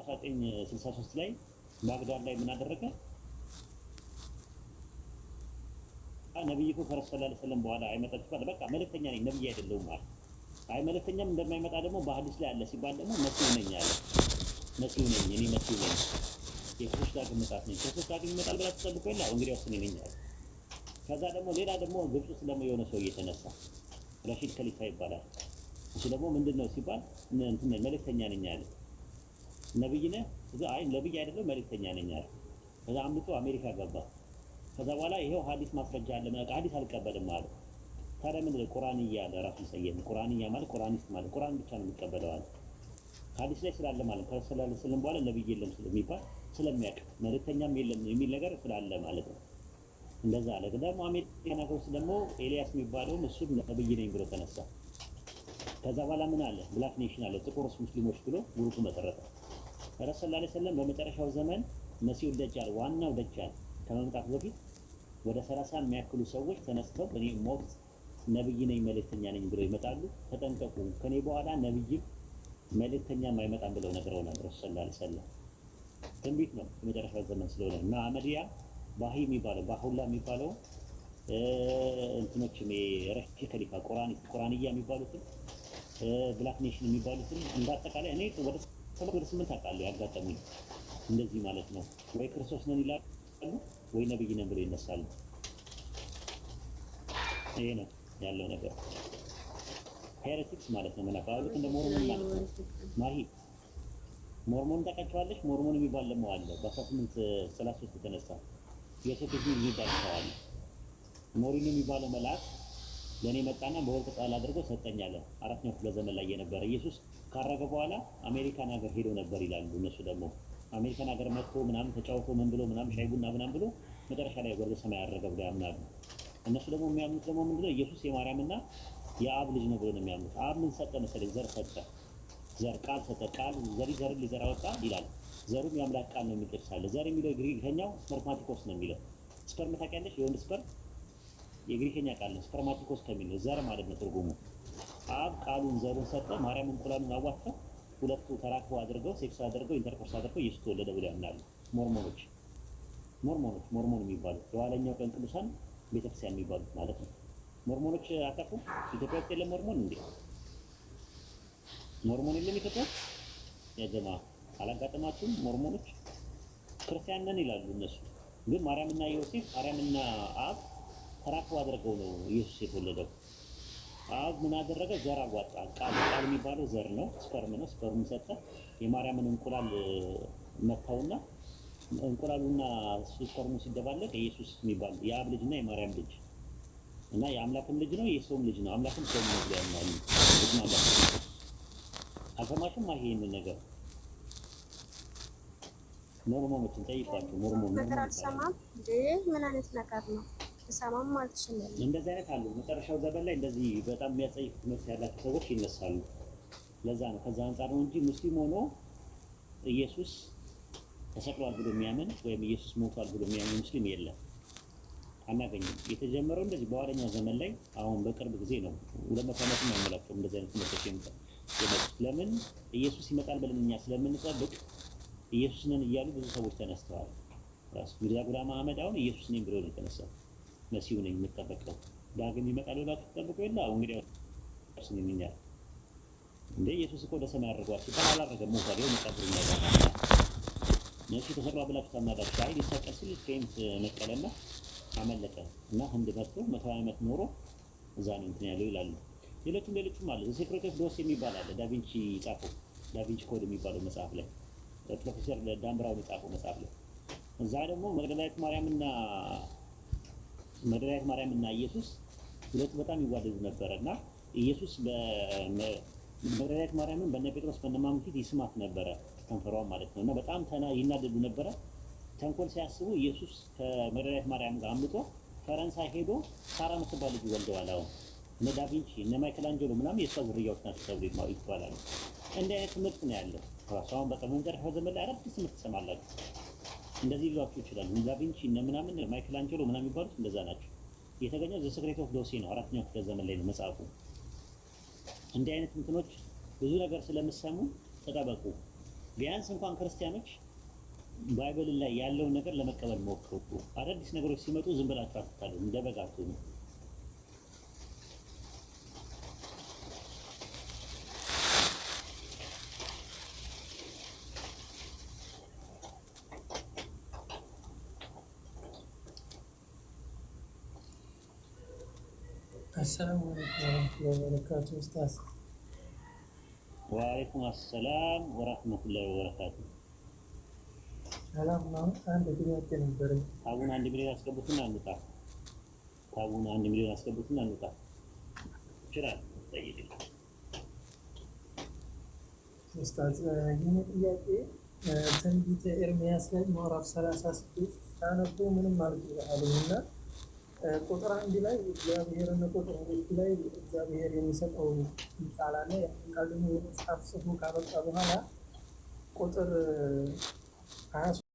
በ1963 ላይ ባግዳድ ላይ ምን አደረገ? ነብይ እኮ ከረሱል ሰለላሁ ዐለይሂ ወሰለም በኋላ አይመጣም ሲባል በቃ መልእክተኛ ነኝ ነብይ አይደለሁም አለ። አይ መልእክተኛም እንደማይመጣ ደግሞ በሐዲስ ላይ አለ ሲባል ደግሞ መሲሁ ነኝ አለ። መሲሁ ነኝ፣ እኔ መሲሁ ነኝ፣ የክርስቶስ ዳግም ምጽአት ነኝ። ክርስቶስ ዳግም ይመጣል ብላችሁ ትጠብቁ የለ እንግዲያውስ እኔ ነኝ አለ። ከዛ ደግሞ ሌላ ደግሞ ግብፅ ውስጥ ደግሞ የሆነ ሰው እየተነሳ ረሺድ ከሊፋ ይባላል። እሱ ደግሞ ምንድን ነው ሲባል እንትን መልእክተኛ ነኝ አለ። ነብይ ነህ? አይ ነብይ አይደለም መልእክተኛ ነኝ አለ። ከዛ አምልጦ አሜሪካ ገባ። ከዛ በኋላ ይሄው ሐዲስ ማስረጃ አለ፣ ሐዲስ አልቀበልም አለ። ታዲያ ምንድን ነው ቁርአንያ አለ ራሱን ሰየመ። ቁርአንያ ማለት Quranist ማለት ቁርአን ብቻ ነው የሚቀበለው አለ። ሐዲስ ላይ ስላለ ማለት ከረሱል ሰለላሁ ዐለይሂ ወሰለም በኋላ ነብይ የለም ስለሚባል ስለሚያውቅ መልእክተኛም የለም የሚል ነገር ስላለ ማለት ነው። እንደዛ አለ። ደግሞ አሜሪካን ሀገር ውስጥ ደግሞ ኤልያስ የሚባለውም እሱም ነብይ ነኝ ብሎ ተነሳ። ከዛ በኋላ ምን አለ? Black Nation አለ፣ ጥቁር ሙስሊሞች ብሎ group መሰረተ። ረሱል ሰለላሁ ዐለይሂ ወሰለም በመጨረሻው ዘመን መሲሁ ደጃል ዋናው ደጃል ከመምጣቱ በፊት ወደ 30 የሚያክሉ ሰዎች ተነስተው እኔ ሞት ነብይ ነኝ መልእክተኛ ነኝ ብለው ይመጣሉ። ተጠንቀቁ፣ ከኔ በኋላ ነብይም መልእክተኛም አይመጣም ብለው ነግረውናል። ረሱል ሰለላሁ ዐለይሂ ወሰለም ትንቢት ነው፣ የመጨረሻው ዘመን ስለሆነ እና አህመድያ ባሂ የሚባለው ባሁላ የሚባለው እንትኖች ረሺድ ከሊፋ ቁርአንያ የሚባሉትን Black Nation የሚባሉትን እንዳጠቃላይ እኔ ወደ 7 ወደ 8 አውቃለሁ ያጋጠሙኝ እንደዚህ ማለት ነው። ወይ ክርስቶስ ነን ይላሉ ወይ ነብይ ነን ብለው ይነሳሉ። ይሄ ነው ያለው ነገር። Heretics ማለት ነው። መናፍቃን ልክ እንደ ሞርሞን ማለት ነው። ማሂ ሞርሞን ታውቃቸዋለሽ? ሞርሞን የሚባል ደግሞ አለ። በ1833 የተነሳ ዮሴፍ ስሚዝ የሚባል ሰው አለ። ሞሮኒ የሚባለው መልአክ ለእኔ መጣና በወርቅ ጻል አድርጎ ሰጠኝ አለ። አራተኛው ክፍለ ዘመን ላይ የነበረ ኢየሱስ ካረገ በኋላ አሜሪካን ሀገር ሄዶ ነበር ይላሉ እነሱ። ደግሞ አሜሪካን ሀገር መጥቶ ምናምን ተጫውቶ ምን ብሎ ምናምን ሻይ ቡና ምናምን ብሎ መጨረሻ ላይ ወደ ሰማይ ያረገ ብለው ያምናሉ። እነሱ ደግሞ የሚያምኑት ደግሞ ምንድነው? ኢየሱስ የማርያምና የአብ ልጅ ነው ብሎ ነው የሚያምኑት። አብ ምን ሰጠ መሰለኝ? ዘር ሰጠ። ዘር ቃል ሰጠ። ቃል ዘሪ ዘርን ሊዘራ ወጣ ይላል። ዘሩም የአምላክ ቃል ነው የሚል ጥቅስ አለ። ዘር የሚለው ግሪከኛው ስፐርማቲኮስ ነው የሚለው። Sperm ታውቂያለሽ? የወንድ sperm የግሪከኛ ቃል ነው። ስፐርማቲኮስ ከሚል ነው ዘር ማለት ነው ትርጉሙ። አብ ቃሉን ዘሩን ሰጠ፣ ማርያም እንቁላሉን አዋጥተው ሁለቱ ተራክቦ አድርገው ሴክስ አድርገው intercourse አድርገው ኢየሱስ ተወለደ ብለው ያምናሉ። ሞርሞኖች ሞርሞኖች ሞርሞን የሚባሉት የኋለኛው ቀን ቅዱሳን ቤተክርስቲያን የሚባሉት ማለት ነው። ሞርሞኖች አታውቁም? ኢትዮጵያ ውስጥ የለም ሞርሞን እንዴ? ሞርሞን የለም ኢትዮጵያ ውስጥ? ያ ጀማ አላጋጠማችሁም? ሞርሞኖች ክርስቲያን ነን ይላሉ እነሱ። ግን ማርያምና ዮሴፍ ማርያምና አብ ተራክቦ አድርገው ነው ኢየሱስ የተወለደው። አብ ምን አደረገ? ዘር አዋጣ። ቃል ቃል የሚባለው ዘር ነው፣ sperm ነው። Sperm ሰጠ። የማርያምን እንቁላል መታውና እንቁላሉና sperm ኡ ሲደባለቅ ኢየሱስ የሚባል የአብ ልጅና የማርያም ልጅ እና የአምላክም ልጅ ነው የሰውም ልጅ ነው። አምላክም ሰውም ነው ብለው ያምናሉ። ልጅ አልሰማሽም? ይሄንን ነገር ሞርሞኖችን ጠይቋቸው። ሞርሞን ነገር አልሰማም እንዴ? ምን አይነት ነገር ነው? ልሰማም አልችልም። እንደዚህ አይነት አሉ። መጨረሻው ዘመን ላይ እንደዚህ በጣም የሚያጸይፍ ትምህርት ያላቸው ሰዎች ይነሳሉ። ለዛ ነው ከዛ አንጻር ነው እንጂ ሙስሊም ሆኖ ኢየሱስ ተሰቅሏል ብሎ የሚያምን ወይም ኢየሱስ ሞቷል ብሎ የሚያምን ሙስሊም የለም፣ አናገኝም። የተጀመረው እንደዚህ በኋለኛው ዘመን ላይ አሁን በቅርብ ጊዜ ነው። 200 ዓመትም አይሞላቸውም እንደዚህ አይነት ትምህርቶች የመጡት። ለምን ኢየሱስ ይመጣል ብለን እኛ ስለምንጠብቅ ኢየሱስ ነን እያሉ ብዙ ሰዎች ተነስተዋል። ራሱ ሚርዛ ጉላም አህመድ አሁን ኢየሱስ ነኝ ብሎ ነው የተነሳው። መሲሁ ነኝ የምጠበቀው ዳግም ይመጣል ብላችሁ ትጠብቁ የለ አሁን እንግዲህ ነኝ እኛ እንደ ኢየሱስ እኮ ወደ ሰማይ አድርጓል ሲባል አላረገም፣ ሞቷል። ይኸው መቃብሩ እኛ ጋር ነው። መሲሁ ተሰቅሏል ብላችሁ ታምናላችሁ። አይ ሊሰቀል ሲል faint ነቀለና አመለጠ እና ህንድ መጥቶ 120 ዓመት ኖሮ እዛ ነው እንትን ያለው ይላሉ። ሌሎችም ሌሎችም አለ። Secret of Dossier የሚባል አለ። ዳቪንቺ ጻፈው፣ ዳቪንቺ ኮድ የሚባለው መጽሐፍ ላይ ፕሮፌሰር ዳን ብራውን የጻፈው መጽሐፍ ላይ እዛ ደግሞ መግደላዊት ማርያምና ኢየሱስ ሁለቱ በጣም ይዋደዱ ነበረ እና ኢየሱስ መግደላዊት ማርያምን በነ ጴጥሮስ በነ ማሙ ፊት ይስማት ነበረ፣ ከንፈሯን ማለት ነው። እና በጣም ይናደዱ ነበረ። ተንኮል ሲያስቡ ኢየሱስ ከመግደላዊት ማርያም ጋር አምልጦ ፈረንሳይ ሄዶ ሳራ የምትባል ልጅ ወልደዋል። አሁን እነ ዳቪንቺ እነ ማይክል አንጀሎ ምናምን የእሷ ዝርያዎች ናቸው ተብሎ ይባላሉ። እንዲህ አይነት ትምህርት ነው ያለው። ራሱ አሁን በቃ በመጨረሻው ዘመን ላይ አዳዲስ ትምህርት ትሰማላችሁ። እንደዚህ ሊሏችሁ ይችላሉ። ዳቪንቺ እነ ምናምን ማይክል አንጀሎ ምናምን የሚባሉት እንደዛ ናቸው። የተገኘው The Secret of Dossier ነው። አራተኛው ክፍለ ዘመን ላይ ነው መጽሐፉ። እንዲህ አይነት እንትኖች ብዙ ነገር ስለምሰሙ ተጠበቁ። ቢያንስ እንኳን ክርስቲያኖች Bible ላይ ያለውን ነገር ለመቀበል ሞክሩ። አዳዲስ ነገሮች ሲመጡ ዝም ብላችሁ አትታሉ፣ እንደ በግ አትሁኑ። السلام عليكم ورحمة الله وبركاته ኡስታዝ። وعليكم السلام ورحمة الله وبركاته። ሰላም ነው። አንድ ጥያቄ ነበረኝ። tap ኡን 1 ሚሊዮን አስገቡትና እንውጣ። tap ኡን 1 ሚሊዮን አስገቡትና እንውጣ። ይችላል፣ ጠይቅ። ኡስታዝ፣ የኔ ጥያቄ ትንቢተ ኤርምያስ ላይ ምዕራፍ 36 ሳነበው ምንም አልገባልኝ እና ቁጥር 1 ላይ እግዚአብሔርን፣ ቁጥር 2 ላይ እግዚአብሔር የሚሰጠው ቃል አለ። ያንን ቃል ደግሞ በመጽሐፍ ጽፎ ካበቃ በኋላ ቁጥር 23